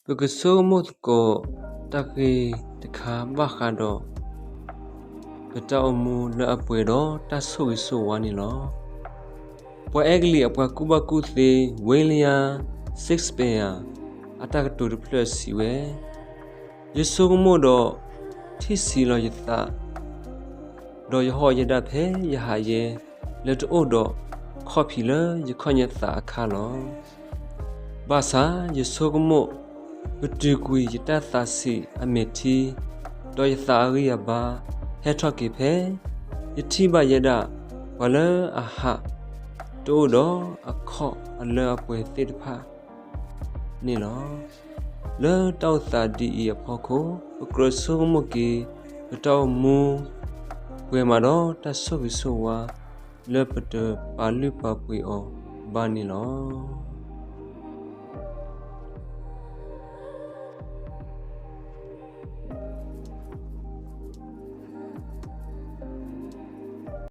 ပကဆိကမိၣ်သကိးတၢ်ဂ့ၢ်တခါဘၣ်ဃးဒီး ပတၢ်အိၣ်မူလၢအပှဲၤဒီးတၢ်ဆိၣ်ဂ့ၤဆိၣ်ဝါန့ၣ်လီၤ. ပှၤအဲကလံးအပှၤကူၣ်ဘၣ်ကူၣ်သ့ William Shakespeare အတၢ်ကတိၤတဖျၢၣ်စံးဝဲ, ယဆိကမိၣ်ဒီး ထံၣ်ဆံးလီၤယသး ဒီးယဟီၣ်ယဲဒၣ်ဖဲယဟးယဲ လၢတအိၣ်ဒီးခီၣ်ဖံးလၢယခီၣ်ညါသးအခါလီၤ. ဘၣ်ဆၣ်ယဆိကမိၣ် ကတုၤကွံာ်ယတၢ်သးဆံးအမဲာ်ထံ ဒီးယသးအဂံၢ်အဘါဟဲထီၣ်က့ၤဖဲ ယထံၣ်ဘၣ်ယဲဒၣ်ပှၤလၢအဟး တအိၣ်ဒီးအခီၣ်အလၢအပှဲၤသ့ၣ်တဖၣ်န့ၣ်လီၤ. လၢတၢ်အိၣ်သးဒ်အံၤအဖီခိၣ် ပကြၢးဆိကမိၣ်က့ၤ ပတၢ်အိၣ်မူ ပှဲၤမးဒီးတၢ်ဆိၣ်ဂ့ၤဆိၣ်ဝါ လၢပတပာ်လုၢ်ပာ်ပှ့ၤအီၤဘၣ်န့ၣ်လီၤ.